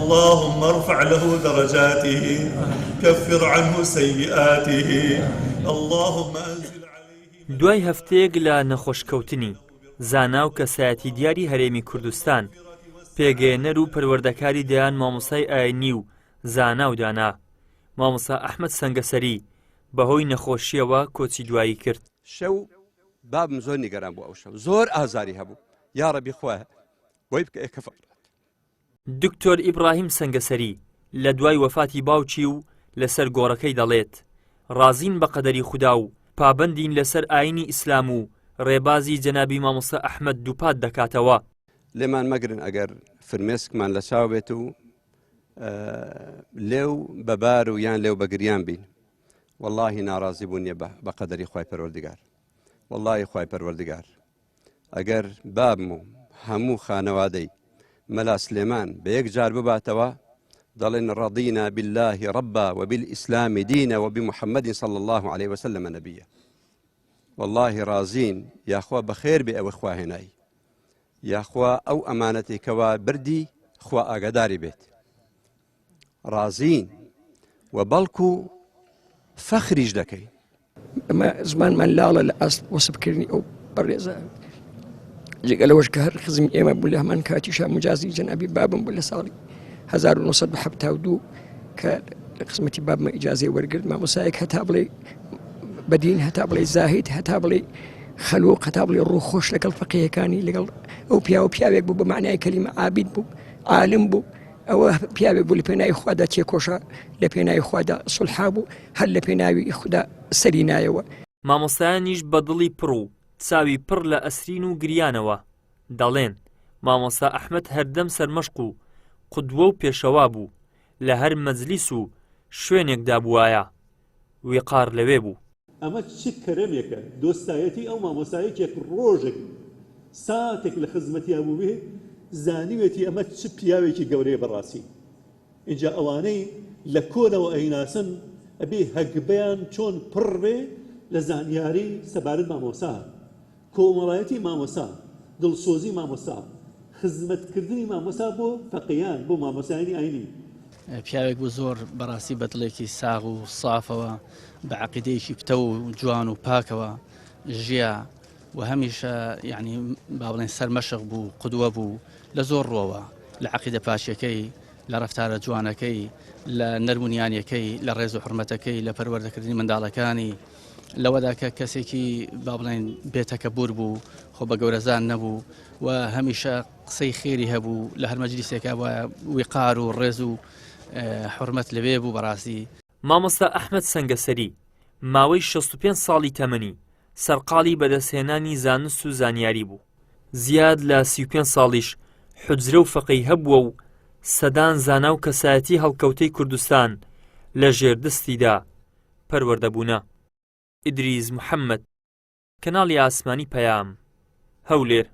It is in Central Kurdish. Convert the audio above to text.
اللهم ارفع له درجاته كفر عنه سيئاته اللهم انزل عليه دوای هەفتەیەک لە نەخۆشکەوتنی، زانا و کەسایەتی دیاری هەرێمی کوردستان، پێگەیەنەر و پەروەردەکاری دەیان مامۆستای ئاینی و زانا و دانا، مامۆستا ئەحمەد سەنگەسەری بەهۆی نەخۆشییەوە کۆچی دوایی کرد. شەو بابم زۆر نیگەران بوو ئەو شەو زۆر ئازاری هەبوو یاڕەبی خوایە بۆی بکە کەفارەت. دکتۆر ئیبڕاهیم سەنگەسەری لە دوای وەفاتی باوکی و لەسەر گۆڕەکەی دەڵێت، ڕازین بە قەدەری خودا و پابەندین لەسەر ئاینی ئیسلام و ڕێبازی جەنابی مامۆستا ئەحمەد دووپات دەکاتەوە. لێمان مەگرن ئەگەر فرمێسکمان لە چاو بێت و لێو بە بار و یان لێو بە گریان بین وەڵاهی ناڕازی بوون نیە بە قەدەری خوای پەروەردگار وەڵاهی خوای پەروەردگار ئەگەر بابم و هەموو خانەوادەی مەلا سلێمان بە یەک جار بباتەوە دەڵێن ڕەضینا بالله ربا وبالإسلام دينا وبمحمد صلى الله عليه وسلم نبيا والله ڕازین یاخوا بەخێر بێ ئەوە خواهێنای یاخوا ئەو ئەمانەتی کەوا بردی خوا ئاگاداری بێت ڕازین و بەڵکو فەخریش دەکەین. ئەمە زمانمان لاڵە لە ئاست وەسفکردنی ئەو بەڕێزە جگە لەوەش کە هەر خزمی ئێمە بوو لە هەمان کاتیشا مجازی جەنابی بابم بوو لە ساڵی 1972 کە لە خزمەتی بابمە ئیجازەی وەرگرت مامۆسایەک هەتا بڵێ بەدین هەتا بڵێ زاهید هەتا بڵێ خەلوق هەتا بڵێ ڕووخۆش لەگەڵ فەقیەکانی لەگەڵ ئەو پیاوە پیاوێک بوو بە معنای کەلیمە عابید بوو عالم بوو ئەوە پیاوێک بوو لە پێناوی خوادا تێکۆشا، لە پێناوی خوادا سوڵحا بوو، هەر لە پێناوی خودا سەری نایەوە. مامۆستایانیش بە دڵی پڕ و چاوی پڕ لە ئەسرین و گریانەوە دەڵێن، مامۆستا ئەحمەد هەردەم سەرمەشق و قودوە و پێشەوا بوو، لە هەر مەجلیس و شوێنێکدا بووایە، ویقار لەوێ بوو. ئەمە چ کەرەمێکە دۆستایەتی ئەو مامۆستا یەکێک ڕۆژێک ساتێک لە خزمەتیا بووبێ زانیوێتی ئەمە چ پیاوێکی گەورەیە بەڕاستی ئینجا ئەوانەی لە کۆنەوە ئەیناسن ئەبێ هەگبەیان چۆن پڕ بێ لە زانیاری سەبارەت مامۆستا کۆمەڵایەتی مامۆستا، دڵسۆزی مامۆستا، خزمەتکردنی مامۆستا بۆ فەقێیان، بۆ مامۆستایانی ئاینی. پیاوێک بوو زۆر بەڕاستی بە دڵێکی ساغ و سافەوە بە عەقیدەیەکی پتەو و جوان و پاکەوە ژیا و هەمیشە یعنی با بڵێن سەرمەشق بوو قدوە بوو لە زۆر ڕووەوە لە عەقیدە پاکیەکەی لە ڕەفتارە جوانەکەی لە نەرمونیانیەکەی لە ڕێز و حرمەتەکەی لە پەروەردەکردنی منداڵەکانی لەوەدا کە کەسێکی با بڵێن بێتەکەبور بوو خۆ بە گەورەزان نەبوو و هەمیشە قسەی خێری هەبوو لە هەر مەجلیسێکا وایە ویقار و ڕێز و حرمەت لەوێ بوو بەڕاستی. مامۆستا ئەحمەد سەنگەسەری ماوەی 65 ساڵی تەمەنی سەرقاڵی بەدەستهێنانی زانست و زانیاری بوو. زیاد لە 35 ساڵیش حوجرە و فەقێی هەبووە و سەدان زانا و کەسایەتی هەڵکەوتەی کوردستان لە ژێر دەستیدا پەروەردە بوونە. ئیدریس محەمەد، کەناڵی ئاسمانی پەیام، هەولێر.